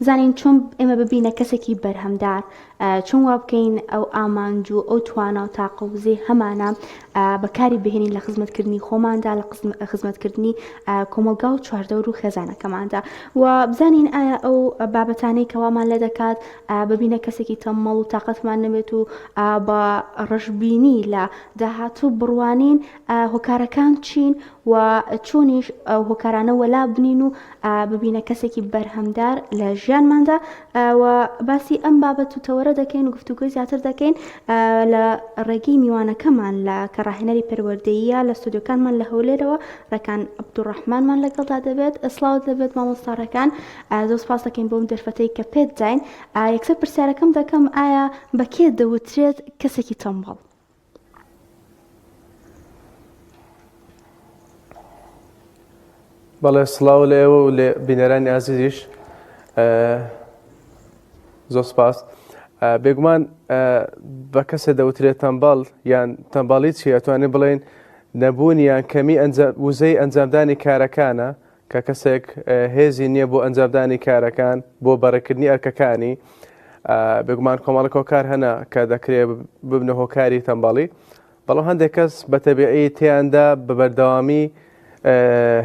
بزانین چۆن ئێمە ببینە کەسێکی بەرهەمدار، چۆن وا بکەین ئەو ئامانج و ئەو توانا و تاقە وزەی هەمانە بەکاری بهێنین لە خزمەتکردنی خۆماندا لە خزمەتکردنی کۆمەڵگا و چواردەور و خێزانەکەماندا و بزانین ئایا ئەو بابەتانەی کەوامان لێ دەکات ببینە کەسێکی تەمەڵ و تاقەتمان نەبێت و بە ڕەشبینی لە داهاتوو بڕوانین هۆکارەکان چین و چۆنیش ئەو هۆکارانە وەلا بنین و ببینە کەسێکی بەرهەمدار لە ژیانماندا و باسی ئەم بابەت و تەوەرە دەکەین و گفتوگۆی زیاتر دەکەین لە ڕێگەی میوانەکەمان لە کە ڕاهێنەری پەروەردەییە لە ستۆدیۆکانمان لە هەولێرەوە ڕێکان عەبدولڕەحمانمان لەگەڵدا دەبێت سڵاوت لەبێت مامۆستا ڕێکان زۆر سپاس دەکەین بۆم دەرفەتەی کە پێت داین یەکسەر پرسیارەکەم دەکەم ئایا بە کێ دەوترێت کەسێکی تەمبەڵ؟ بەڵێ سڵاو لە ئێوە و لە بینەرانی ئازیزیش زۆر سپاس بێگومان بە کەسێ دەوترێت تەمبەڵ یان تەمبەڵی چی ئەتوانین بڵێن نەبوون یان کەمی وزەی ئەنجامدانی کارەکانە کە کەسێک هێزی نییە بۆ ئەنجامدانی کارەکان بۆ بەڕێکردنی ئەرکەکانی بێگومان کۆمەڵک هۆکار هەنە کە دەکرێت ببنە هۆکاری تەمبەڵی بەڵام هەندێک کەس بە تەبیعی تیاندا بە بەردەوامی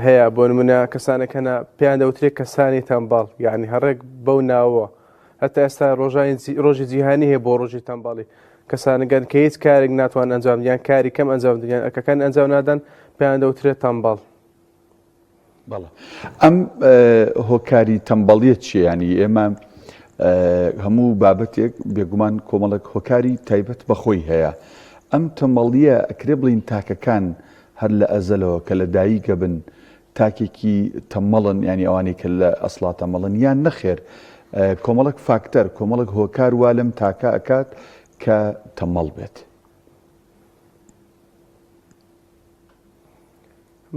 هەیە بۆ نمونە کەسانێک هەنە پێیان دەوترێت کەسانی تەمبەڵ یعنی هەڕێک بەو ناوە هەتا ئێستا ڕۆژانی ڕۆژی جیهانی هەیە بۆ ڕۆژی تەمبەڵی کەسانگەن کە هیچ کارێک ناتوان ئەنجام یان کاری کەم ئەنجام دنیان ئەرکەکان ئەنجام نادەن پێیان دەوترێت تەمبەڵ بەڵێ ئەم هۆکاری تەمبەڵیە چیە ینی ئێمە هەموو بابەتێک بێگومان کۆمەڵێک هۆکاری تایبەت بەخۆی هەیە ئەم تەمەڵیە ئەکرێ بڵین تاکەکان هەر لە ئەزەلەوە کە لە دایکە بن تاکێکی تەمەڵن ینی ئەوانەی کە لە ئەسڵا تەمەڵن یان نەخێر کۆمەڵک فاکتەر کۆمەڵک هۆکار وا لەم تاکە ئەکات کە تەمەڵ بێت.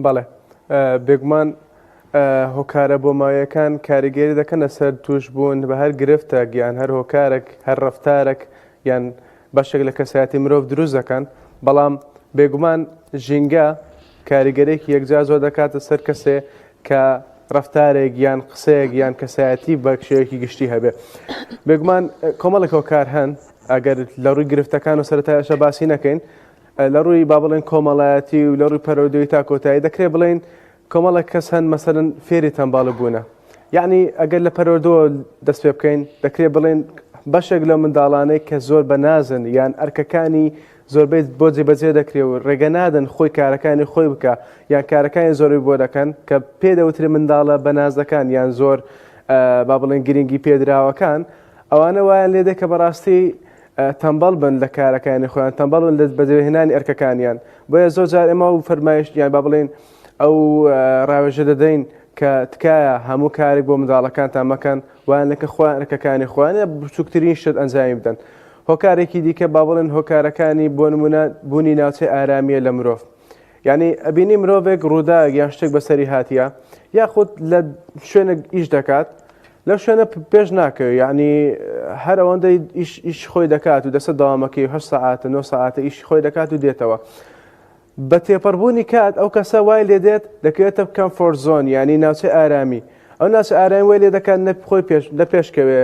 بەڵێ بێگومان هۆکارە بۆماویەکان کاریگەری دەکەنە سەر توشبوون بە هەر گرفتێک یان هەر هۆکارێک هەر ڕفتارێک یان بەشێک لە کەسایەتی مرۆڤ دروست دەکەن بەڵام بێگومان ژینگە کاریگەرێکی یەکجار زۆر دەکاتە سەر کەسێ کە ڕفتارێک یان قسەیەک یان کەسایەتی بە شێوەیەکی گشتی هەبێ بێگومان کۆمەڵێک هۆکار هەن ئەگەر لە ڕووی گرفتەکان و سەرەتایشە باسی نەکەین لە ڕووی با بڵێن کۆمەڵایەتی و لە ڕووی پەرەودەوی تا کۆتایی دەکرێت بڵێن کۆمەڵێک کەس هەن مەسەلەن فێری تەمباڵ بوونە یعنی ئەگەر لە پەرۆردەوە دەست پێ بکەین دەکرێت بڵێن بەشێک لە منداڵانەی کە زۆر بەنازن یان ئەرکەکانی زۆربەی بۆ جێبەجێ دەکرێ و ڕێگە نادەن خۆی کارەکانی خۆی بکە یان کارەکانی زۆری بۆ دەکەن کە پێ دەوترێ منداڵە بەنازەکان یان زۆر با بڵێن گرنگی پێدراوەکان ئەوانە وایان لێ دێ کە بەڕاستی تەمبەڵ بن لە کارەکانی خۆیان تەمبەڵ بن لە بەجێهێنانی ئەرکەکانیان بۆیە زۆر جار ئێمە و فەرمایشت یان با بڵێین ئەو ڕاوێژە دەدەین کە تکایە هەموو کارێک بۆ منداڵەکانتان مەکەن وایان لەکە خۆیان ئەرکەکانی خۆیان بچووکترین شت ئەنجامی بدەن هۆکارێکی دیکە با بڵێن هۆکارەکانی بۆ نمونە بوونی ناوچەی ئارامیە لە مرۆڤ یانی ئەبینی مرۆڤێک ڕووداوێک یان شتێک بەسەری هاتیە یاخود لە شوێنێک ئیش دەکات لەو شوێنە پێش ناکەوێت یعنی هەر ئەوەندەی ئیش ئیش خۆی دەکات و دەسە داوامەکەی هە سەعاتە 9 سەعاتە ئیشی خۆی دەکات و دێتەوە بە تێپەڕبوونی کات ئەو کەسە وای لێ دێت دەکەوێتە comfort zone یعنی ناوچەی ئارامی ئەو ناوچە ئارامی وای لێ دەکات نە خۆی پێش لە پێشکەوێ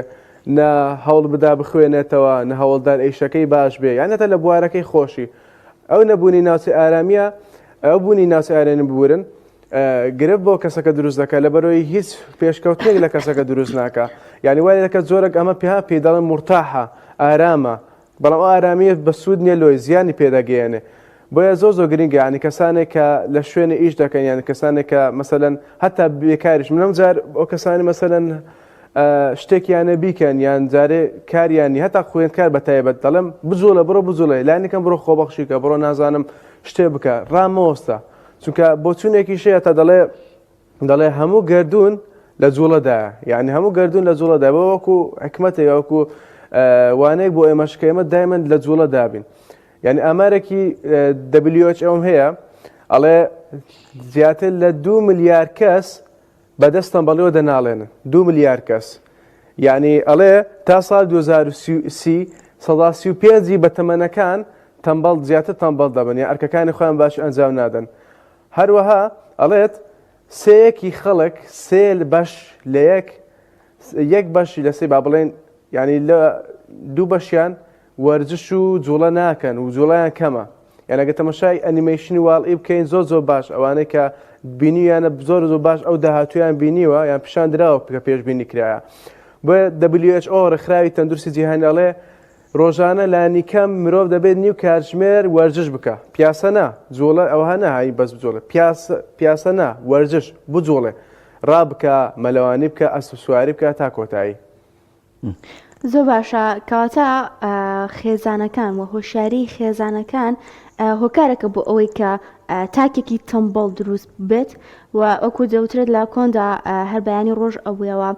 نە هەوڵ بدا بخوێنێتەوە نە هەوڵدان ئیشەکەی باش بێ یانەتە لە بوارەکەی خۆشی ئەو نەبوونی ناوچەی ئارامیە ئەو بوونی ناوچەی ئارامی ببورن گرفت بۆ کەسەکە دروست دەکات لەبەرەوەی هیچ پێشکەوتنێک لە کەسەکە دروست ناکە یعنی وای دەکات زۆرێک ئەمە پێ پێی دەڵێن مرتاحە ئارامە بەڵام ئەو ئارامیە بەسوود نییە لۆی زیانی پێدەگەیەنێ بۆیە زۆر زۆر گرنگە یعنی کەسانێک کە لە شوێنی ئیش دەکەن یان کەسانێک کە مەسەلەن هەتا بێکاریش منم جار ئەو کەسانی مەسەلەن شتێکیانە بیکەن یان جارێ کاریان نیە هەتا خوێندکار بە تایبەت دەڵێم بجوڵە بڕۆ بجوڵێ لانیکەم بڕۆ خۆبەخشیکە بڕۆ نازانم شتێ بکە ڕامەوەستە چونکە بۆچوونێکی شەیە تا دەڵێ دەڵێ هەموو گردون لە جوڵەدایە یعنی هەموو گردون لە جوڵەدا بە وەکو حکمەتێک وەکو وانەیەک بۆ ئێمەش کە ئێمە دایمەند لە جوڵەدا بین یعنی ئامارێکی WHO هەیە ئەڵێ زیاتر لە دو ملیار کەس بەدەست تەمبەڵیەوە دەناڵێنن دوو ملیار کەس یعنی ئەڵێ تا ساڵ 2030 سەدا 35 ی بەتەمەنەکان تەمبەڵ زیاتر تەمبەڵ دەبن یا ئەرکەکانی خۆیان باش ئەنجام نادەن هەروەها ئەڵێت سێیەکی خەڵک سێ بەش لە یەک. یەک بەشی لەسەی با بڵێن یعنی لە دوو بەشیان وەرزش و جوڵە ناکەن و جوڵەیان کەمە یان ئەگەر تەمەشای ئەنیمەیشنی واڵ-ئی بکەین زۆر زۆر باش ئەوانەی کە بینیویانە زۆر زۆر باش ئەو داهاتوویان بینیوە یان پیشان دراوە کە پێشبینی کرایە بۆیە WHO ڕێکخراوی تەندروستی جیهانی ئەڵێ ڕۆژانە لانیکەم مرۆڤ دەبێت نیو کاتژمێر وەرزش بکە پیاسە نا جوڵە ئەوها نا هاین بەس بجوڵێ پیاسە پیاسە نا وەرزش بجوڵێ ڕابکە مەلەوانی بکە ئەسپ سواری بکە تا کۆتایی. زۆر باشە کەواتە خێزانەکان و هۆشیاری خێزانەکان هۆکارێکە بۆ ئەوەی کە تاکێکی تەمبەڵ دروست بێت و وەکو دەوترێت لە کۆندا هەر بەیانی ڕۆژ ئەبوویەوە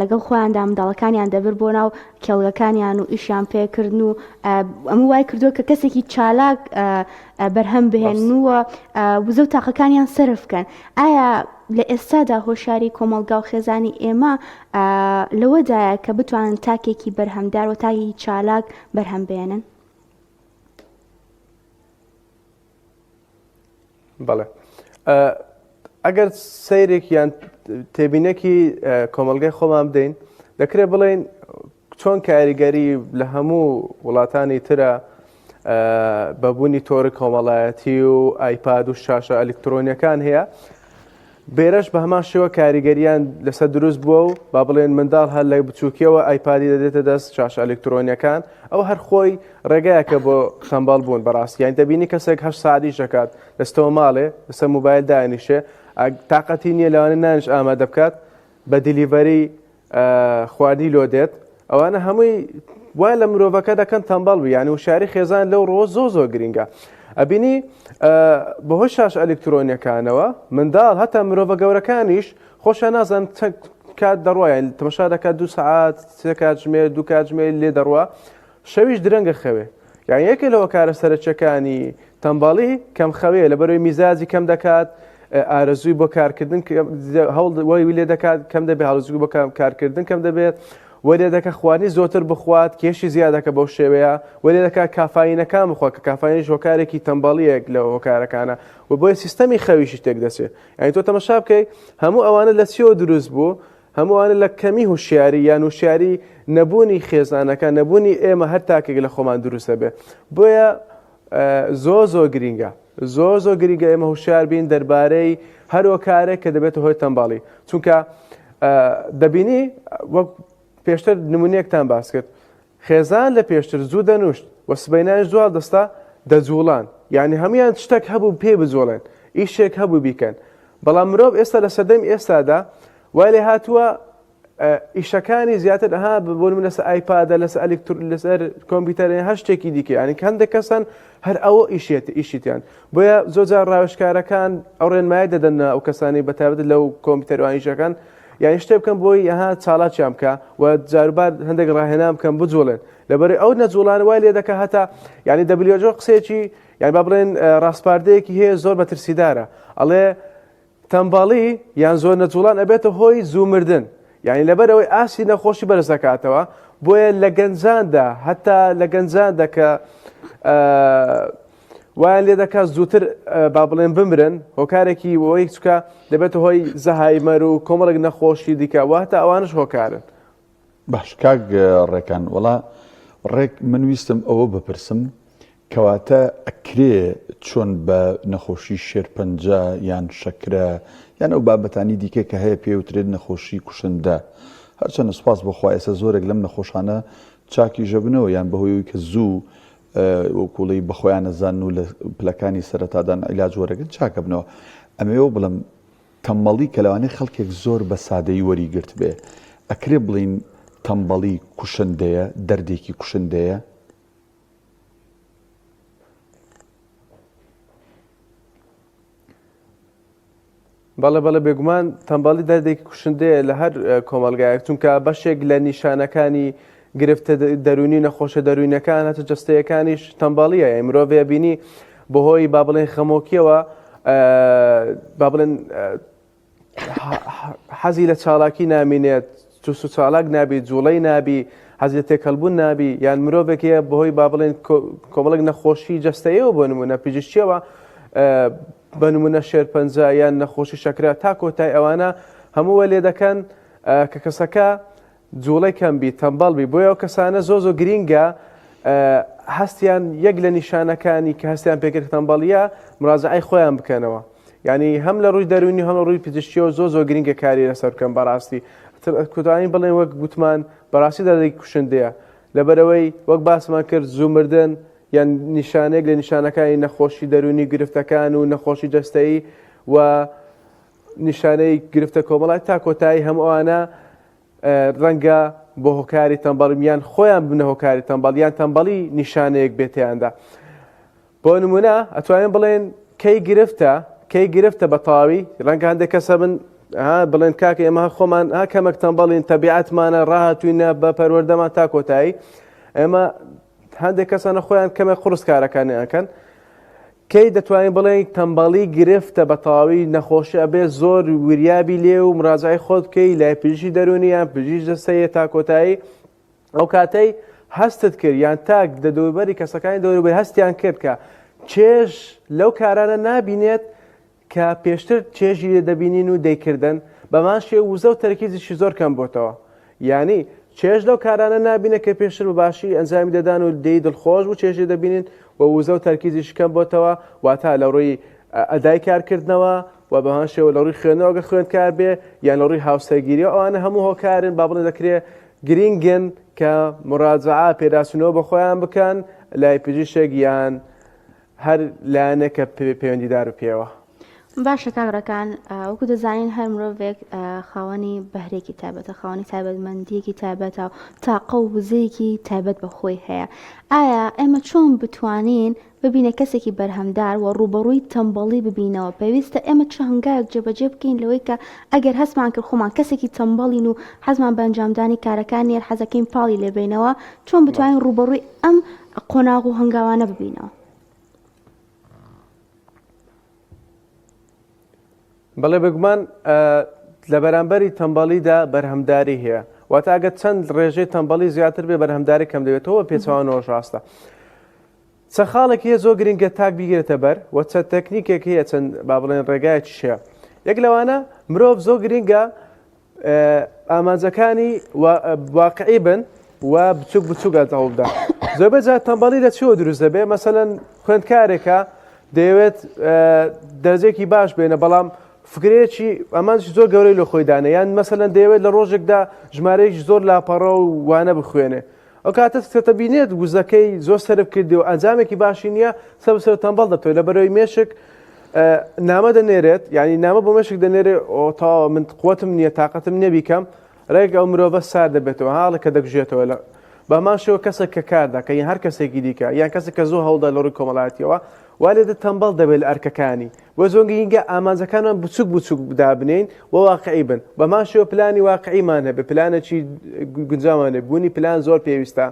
لەگەڵ خۆیاندا منداڵەکانیان دەبرد بۆ ناو کێڵگەکانیان و ئیشیان پێکردن و ئەمە وای کردووە کە کەسێکی چالاک بەرهەم بهێنن و وزە و تاقەکانیان سەرف بکەن ئایا لە ئێستادا هۆشیاری کۆمەڵگا و خێزانی ئێمە لەوەدایە کە بتوانن تاکێکی بەرهەمدار و تاکێکی چالاک بەرهەم بێنن؟ بەڵێ ئەگەر سەیرێک یان تێبینێکی کۆمەلگای خۆمان بدەین دەکرێت بڵێین چۆن کاریگەری لە هەموو وڵاتانی ترە بەبوونی تۆڕی کۆمەڵایەتی و ئایپاد و شاشە ئەلکترۆنیەکان هەیە بێرەش بە هەمان شێوە کاریگەریان لەسەر دروست بووە و با بڵێن منداڵ هەر لە بچووکیەوە ئایپادی دەدێتە دەست شاشە ئەلکترۆنیەکان ئەو هەر خۆی ڕێگایەکە بۆ تەمبەڵ بوون بەڕاستی یان دەبینی کەسێک هەشت ساعت ئیش دەکات دەستەوە ماڵێ لەسەر موبایل دانیشێ تاقەتی نییە لەوانە نانیش ئامادە بکات بە delivery خواردنی لۆ دێت ئەوانە هەمووی وا لە مرۆڤەکە دەکەن تەمبەڵ بی یعنی وشاری خێزان لەو ڕۆ زۆ زۆر گرنگە ئەبینی بەهۆی شاش ئەلکترۆنیەکانەوە منداڵ هەتا مرۆڤە گەورەکانیش خۆشیان نازان چەند کات دەڕوا یان تەمەشا دەکات دو سەعات سێ کاتژمێر دوو کاتژمێر لێ دەڕوا شەویش درەنگە خەوێ یان یەکێ لە هۆکارە سەرەکیەکانی تەمبەڵی کەم خەوێ لەبەرەوەی میزاجی کەم دەکات ئارەزووی بۆ کارکردن هەوڵ وای لێ دەکات کەم دەبێت هەڵزوو بۆ کارکردن کەم دەبێت وەلێ دەکە خواردنی زۆتر بخوات کێشی زیادەکە بەو شێوەیە وەلێ دەکات کافاینەکان بخوا کە کافاینیش هۆکارێکی تەمبەڵیەک لە هۆکارەکانە و بۆیە سیستەمی خەویشی تێک دەچێت یانی تۆ تەمەشا بکەی هەموو ئەوانە لە چیەوە دروست بوو هەموو ئەوانە لە کەمی هوشیاری یان هوشیاری نەبوونی خێزانەکە نەبوونی ئێمە هەر تاکێک لە خۆمان دروست دەبێت بۆیە زۆر زۆر گرینگە زۆر زۆر گرینگە ئێمە هوشیار بین دەربارەی هەر هۆکارێک کە دەبێتە هۆی تەمباڵی چونکە دەبینی وەک پێشتر نمونەیەکتان باس کرد خێزان لە پێشتر زوو دەنوشت و سبەینانیش زوو هەڵدەستا دەجوڵان یانی هەموویان شتەک هەبوو پێی بجوڵێن ئیشێک هەبوو بیکەن بەڵام مرۆڤ ئێستا لە سەردەمی ئێستادا وای لێ هاتووە ئیشەکانی زیاتر ئەها بۆ نمونە لەسەر ئایپادە لەسەر ئەلیکتر لەسەر کۆمپیوتەر هەر شتێکی دیکە یانی هەندێک کەسن هەر ئەوە ئیشێت ئیشیتیان بۆیە زۆر جار ڕاوێژکارەکان ئەو ڕێنمایی دەدەنە ئەو کەسانی بە تایبەت لەو کۆمپیوتەر و ئیشەکان یانی شتێ بکەن بۆی ئەها چالاکیان بکە و جاروبار هەندێک ڕاهێنان بکەن بجوڵێن لەبەر ئەو نەجوڵان وای لێ دەکە هەتا یعنی WHO قسەیەکی یان با بڵێن ڕاسپاردەیەکی هەیە زۆر مەترسیدارە ئەڵێ تەمبەڵی یان زۆر نەجوڵان ئەبێتە هۆی زوو مردن یعنی لەبەر ئەوەی ئاستی نەخۆشی بەرز دەکاتەوە بۆیە لە گەنجاندا هەتا لە گەنجاندا کە وایان لێ دەکات زووتر با بڵێن بمرن هۆکارێکی وەی چکە دەبێتە هۆی زەهایمەر و کۆمەڵێک نەخۆشی دیکە واتە ئەوانش هۆکارن. باش کاک ڕێکان وەڵا ڕێک من ویستم ئەوە بپرسم کەواتە ئەکرێ چۆن بە نەخۆشی شێرپەنجە یان شەکرە یان ئەو بابەتانی دیکە کە هەیە پێوترێت نەخۆشی کوشندە هەرچەنە سوپاس بۆ خوا ئێستا زۆرێک لەم نەخۆشانە چاکیشەبنەوە یان بەهۆی ئەوەی کە زوو وەکوڵی بەخۆیان نەزانن و لە پلەکانی سەرەتادان عیلاج وەرەگرن چاکەبنەوە ئەمەوێ بڵێم تەمبەڵی کە لەوانەیە خەڵکێک زۆر بە سادەیی وەری گرتبێ ئەکرێ بڵێین تەمبەڵی کوشندەیە دەردێکی کوشندەیە؟ بەڵێ بەڵێ بێگومان تەمبەڵی دەردێکی کوشندەیە لە هەر کۆمەڵگایەک چونکە بەشێک لە نیشانەکانی گرفتە دەروونی نەخۆشە دەروونەکان هەتە جەستەیەکانیش تەمبەڵیە یانی مرۆڤ بینی بەهۆی با بڵێن خەمۆکیەوە با بڵێن حەزی لە چالاکی نامینێت چوست و چالاک نابی جوڵەی نابی حەزی لە تێکەڵبوون نابی یان مرۆڤێک هەیە بەهۆی با بڵێن کۆمەڵێک نەخۆشی جەستەیەوە بۆ نمونە پزیشکیەوە بە نمونە شێرپەنجە یان نەخۆشی شەکرە تا کۆتای ئەوانە هەموو لێ دەکەن. کە کەسەکە جوڵەی کەم بی تەمبەڵ بی بۆیە ئەو کەسانە زۆر زۆر گرینگە هەستیان یەک لە نیشانەکانی کە هەستیان پێکرد تەمبەڵیە مراجعەی خۆیان بکەنەوە یعنی هەم لە ڕووی دەروونی هەم لە ڕووی پزیشکیەوە زۆر زۆر گرینگە کاری لەسەر بکەن بەڕاستی کوتانی بڵێن وەک گوتمان بەڕاستی دەردێکی کوشندەیە لەبەرەوەی وەک باسمان کرد زوو مردن یان نیشانێک لە نیشانەکانی نەخۆشی دەروونی گرفتەکان و نەخۆشی جەستەیی و نیشانەی گرفتە کۆمەڵای تا کۆتایی هەموو ئەوانە ڕەنگە بۆ هۆکاری تەمبەڵی یان خۆیان ببنە هۆکاری تەمبەڵ یان تەمبەڵی نیشانەیەک بێتیاندا بۆ نمونە ئەتوانین بڵێن کەی گرفتە کەی گرفتە بە تەواوی ڕەنگە هەندێک کەسە بن ها بڵێن کاکە ئێمە خۆمان ها کەمێک تەمبەڵین تەبیعەتمانە ڕاهاتوینە بە پەروەردەمان تا کۆتایی ئێمە هەندێک کەسانە خۆیان کەمێک قورس کارەکانی ئەکەن کەی دەتوانین بڵێین تەمبەڵی گرفتە بە تەواوی نەخۆشی ئەبێ زۆر وریابی لێ و مراجعەی خۆت بکەی لای پزیشکی دەروونی یان پزیشکی جەستەیی تا کۆتایی ئەو کاتەی هەستت کرد یان تاک لە دەوروبەری کەسەکانی دەوروبەر هەستیان کرد کە چێژ لەو کارانە نابینێت کە پێشتر چێژی لێ دەبینین و دەیکردن، بەمان شێوە وزە و تەرکیزیشی زۆر کەم بۆتەوە. یانی چێژ لەو کارانە نابینێت کە پێشتر بە باشی ئەنجامی دەدان و لێی دڵخۆش بوو چێژی دەبینین و وزە و تەرکیزیشی کەم بۆتەوە، واتا لە ڕووی ئەدای کارکردنەوە و بەهەمان شێوە لە ڕووی خوێندنەوە گەر خوێندکار بێ یان لە ڕووی هاوسەرگیریەوە ئەوانە هەموو هۆکارن با بڵێن دەکرێ گرینگن کە مراجعە پێداچوونەوە بە خۆیان بکەن لای پزیشک یان هەر لایەنێک کە پەیوەندیدار و پێوە. باشە کاک ڕەکان وەکو دەزانین هەر مرۆڤێک خاوەنی بەهرێکی تایبەتە خاوەنی تایبەتمەندیەکی تایبەتە و تاقە و وزەیەکی تایبەت بە خۆی هەیە ئایا ئێمە چۆن بتوانین ببینە کەسێکی بەرهەمدار و ڕووبەڕووی تەمبەڵی ببینەوە پێویستە ئێمە چ هەنگاوێک جێبەجێ بکەین لەوەی کە ئەگەر هەستمان کرد خۆمان کەسێکی تەمبەڵین و حەزمان بە ئەنجامدانی کارەکان نییە حەزەکەین پاڵی لێبینەوە چۆن بتوانین ڕووبەڕووی ئەم قۆناغ و هەنگاوانە ببینەوە. بەڵێ بێگومان لە بەرامبەری تەمبەڵیدا بەرهەمداری هەیە واتە ئەگەر چەند ڕێژەی تەمبەڵی زیاتر بێ بەرهەمداری کەم دەبێتەوە پێچەوانەوەش ڕاستە چەند خاڵێک هەیە زۆر گرنگە تاک بیگرێتە بەر و چەند تەکنیکێک هەیە چەند با بڵێن ڕێگایەکیش هەیە یەک لەوانە مرۆڤ زۆر گرنگە ئامانجەکانی واقعی بن و بچوک بچوک هەوڵ بدە زۆربەی جار تەمبەڵی لە چیەوە دروست دەبێ مەسەلەن خوێندکارێکە دەیەوێت دەرجێکی باش بێنە بەڵام فکرەیەکی ئامانجی زۆر گەورەی لە خۆی دانێ یان مەسەلەن دەیەوێت لە ڕۆژێکدا ژمارەیەکی زۆر لاپەڕە و وانە بخوێنێ ئەو کاتە دەبینێت وزەکەی زۆر سەرف کردی و ئەنجامێکی باشی نییە سەر سەر تەمبەڵ دەبێت لە بەرەوەی مێشک نامە دەنێرێت یعنی نامە بۆ مێشک دەنێرێ ئۆ تەواوە من قوتم نییە تااقەتم نییە بیکەم ڕێک ئەو مرۆڤە سار دەبێتەوە هاڵە کە دەگوژێتەوە لە بەمان شێوە کەسێک کە کار دەکە یان هەر کەسێکی دیکە یان کەسێک کە زۆر هەوڵدا لە ڕووی کۆمەڵایەتیەوە وا لێ تەمبەڵ دەبێت لە ئەرکەکانی بۆ زۆر گرینگە ئامانجەکانمان بچوک بچوک دابنێین و واقعی بن بەمان شێوە پلانی واقعیمان هەبێ پلانێکی گونجاومان هەبێ بوونی پلان زۆر پێویستە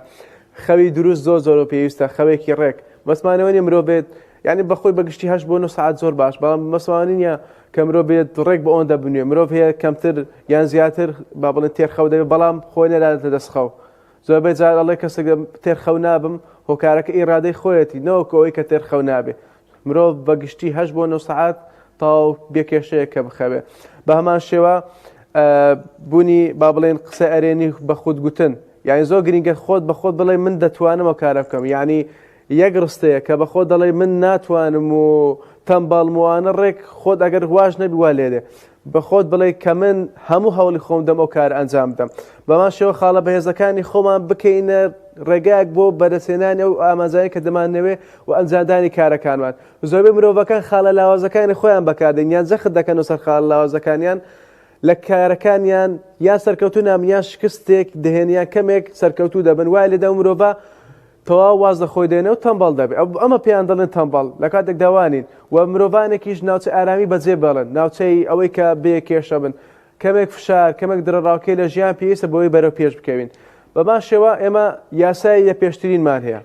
خەوی دروست زۆر زۆر پێویستە خەوێکی ڕێک مەسمانەوە نیە مرۆڤ بێت یعنی بەخۆی بەگشتی هەش بۆ 9 ساعت زۆر باش بەڵام مەسمانی نیە کە مرۆڤ بێت ڕێک بە ئەوەندە بنوێ مرۆڤ هەیە کەمتر یان زیاتر با بڵێن تێر خەو دەبێت بەڵام خۆی نەداتە دەست خەو زۆربەی جار ئەڵێ کەسێک تێر خەو نابم هۆکارەکە ئیرادەی خۆیەتی نەوەکو ئەوەی کە تێر خەو نابێ مرۆڤ بە گشتی هەشت بۆ نۆ سەعات تەواو بێ کێشەیە کە بخەوێ بە هەمان شێوە بوونی با بڵێن قسە ئەرێنی بە خود گوتن یعنی زۆر گرنگە خۆت بە خۆت بڵێ من دەتوانم ئەو کارە بکەم یعنی یەک ڕستەیە کە بە خۆت دەڵێ من ناتوانم و تەمبەڵموانە ڕێک خۆت ئەگەر واش نەبی وا لێدێ بە خۆت بڵێ کە من هەموو هەوڵی خۆم دەم ئەو کار ئەنجام بدەم بەمان شێوە خاڵە بەهێزەکانی خۆمان بکەینە ڕێگایەک بۆ بەدەستهێنانی ئەو ئامانجانەی کە دەمانەوێ و ئەنجامدانی کارەکانمان زۆربەی مرۆڤەکان خاڵە لاوازەکانی خۆیان بەکاردێن یان جەخت دەکەن سەر خاڵە لاوازەکانیان لە کارەکانیان یان سەرکەوتوو نابن یان شکستێک دەهێن یان کەمێک سەرکەوتوو دەبن وای لێدا مرۆڤە تەواو واز لە خۆی دێنێ و تەمبەڵ دەبێ ئەمە پێیان دەڵێن تەمبەڵ لە کاتێکدا وانین و مرۆڤانێکیش ناوچەی ئارامی بەجێ بێڵن ناوچەی ئەوەی کە بێ کێشە بن کەمێک فشار کەمێک دڵەڕاوکێ لە ژیان پێویستە بۆی بەرەو پێش بکەوین بەمان شێوە ئێمە یاسای لە پێشترینمان هەیە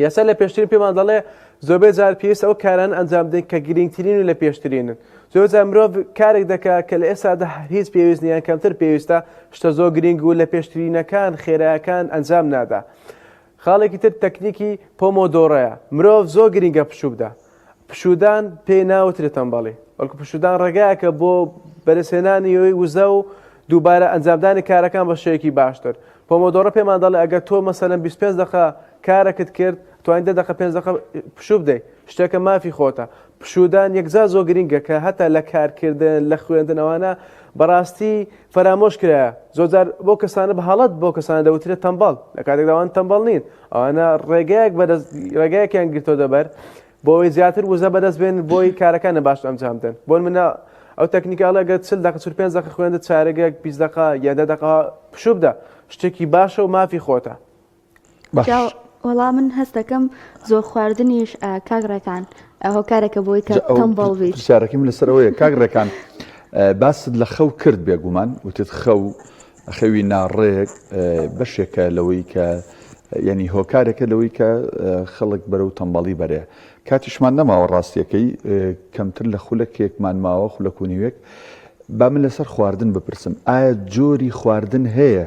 یاسا لە پێشترین پێمان دەڵێ زۆربەی جار پێویستە ئەو کاران ئەنجام بدەین کە گرنگترین و لە پێشترینن زۆر جار مرۆڤ کارێک دەکا کە لە ئێستادا هیچ پێویست نییە کەمتر پێویستە شتە زۆر گرنگ و لە پێشترینەکان خێراکان ئەنجام نادا خاڵێکی تر تەکنیکی پۆمۆدۆڕەیە مرۆڤ زۆر گرنگە پشوو بدا پشوودان پێی ناوترێت تەمبەڵی بەڵکو پشوودان ڕێگایەکە بۆ بەرزهێنانی وزە و دووبارە ئەنجامدانی کارەکان بە شێوەیەکی باشتر. پۆمۆدۆرۆ پێمان دەڵێ ئەگەر تۆ مەسەلەن 25 دەقە کارەکت کرد توانیت دە دەقە پێنج دەقە پشوو بدەیت شتێکە مافی خۆتە. پشوودان یەکجار زۆر گرینگە کە هەتا لە کارکردن لە خوێندن ئەوانە بەڕاستی فەرامۆش کرایە زۆرجار بۆ کەسانە بە هەڵەت بۆ کەسانە دەوترێت تەمبەڵ لە کاتێکدا ئەوان تەمبەڵ نین ئەوانە ڕێگایەک بەدەست ڕێگایەکیان گرتۆتە بەر بۆ ئەوەی زیاتر وزە بەدەست بێن بۆی کارەکانە باش ئەنجام بدەن بۆ منە ئەو تەکنیکە ئەڵێ گەر 40 دقە 45 دقە خوێندت چارەگێک 20 دقە یان دە دقە پشوو بدە شتێکی باشە و مافی خۆتە باش. وەڵا من هەست دەکەم زۆر خواردنیش کاک ڕێکان هۆکارێکە بۆی کە تەمبەڵ بیت. پرسیارەکەیم لەسەر ئەوەیە کاک ڕێکان باست لە خەو کرد بێگومان وتت خەو خەوی ناڕێک بەشێکە لەوەی کە یعنی هۆکارێکە لەوەی کە خەڵک بەرەو تەمبەڵی بەرێ کاتیشمان نەماوە ڕاستیەکەی کەمتر لە خولەکێکمان ماوە خولەک و نیوێک با من لەسەر خواردن بپرسم ئایا جۆری خواردن هەیە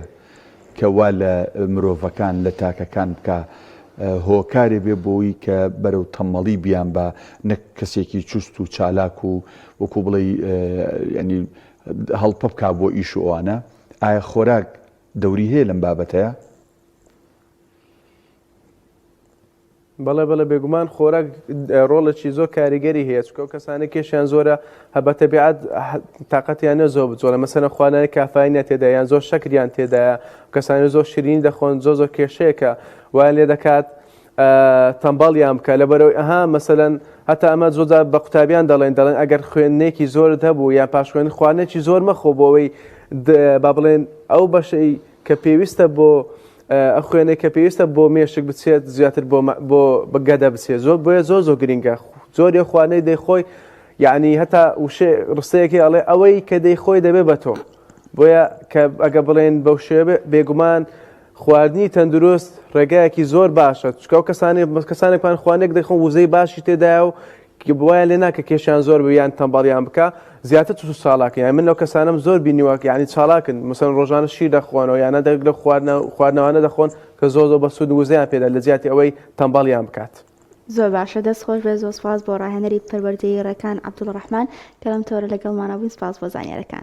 کە وا لە مرۆڤەکان، لە تاکەکان بکا هۆکارێ بێ بۆی کە بەرەو تەمەڵی بیانبا نەک کەسێکی چوست و چالاک و وەکو بڵێی یانی هەڵپە بکا بۆ ئیش و ئەوانە، ئایا خۆراک دەوری هەیە لەم بابەتەیا؟ بەڵێ بەڵێ بێگومان خۆراک ڕۆڵێکی زۆر کاریگەری هەیە چونکە ئەو کەسانەی کێشیان زۆرە هە بە تەبیعەت تاقەتیان نیە زۆر بجۆڵێ مەسەلەن خواردنی کافاینیان تێدایە یان زۆر شەکریان تێدایە کەسانی زۆر شیرینی دەخۆن زۆر زۆر کێشەیەکە وایان لێ دەکات تەمبەڵیان بکە لەبەرەوەی ئەها مەسەلەن هەتا ئەمە زۆر جار بە قوتابیان دەڵێن دەڵێن ئەگەر خوێندنێکی زۆرت هەبوو یان پاش خوێندن خواردنێکی زۆر مەخۆ بۆ ئەوەی با بڵێن ئەو بەشەی کە پێویستە بۆ ئەو خوێنەی کە پێویستە بۆ مێشک بچێت زیاتر بۆ بۆ گەدە بچێت زۆر بۆیە زۆر زۆر گرنگە زۆری خوانەی دەیخۆی یعنی هەتا وشێ ڕستەیەکی ئەڵێ ئەوەی کە دەیخۆی دەبێ بە تۆ بۆیە کە ئەگە بڵێن بەو شێوە بێگومان خواردنی تەندروست ڕێگایەکی زۆر باشە چکە و کەسانی کەسانێکمان خوانێک دەخۆن وزەی باشی تێدایە و وایان لێ ناکە کێشیان زۆر بێ یان تەمبەڵیان بکا زیاتر چوست و چالاکن یانی من لەو کەسانەم زۆر بینیوە یانی چالاکن مەسەلەن ڕۆژانە شیر دەخۆنەوە یان هەندێک لەو خواردنە خواردنەوانە دەخۆن کە زۆر زۆر بەسوود وزەیان پێدا لە جیاتی ئەوەی تەمبەڵیان بکات. زۆر باشە دەست خۆش بێت زۆر سپاس بۆ ڕاهێنەری پەروەردەیی ڕێکان عەبدولڕەحمان کە لەم تۆرە لەگەڵمانە بووین سپاس بۆ زانیارەکانت.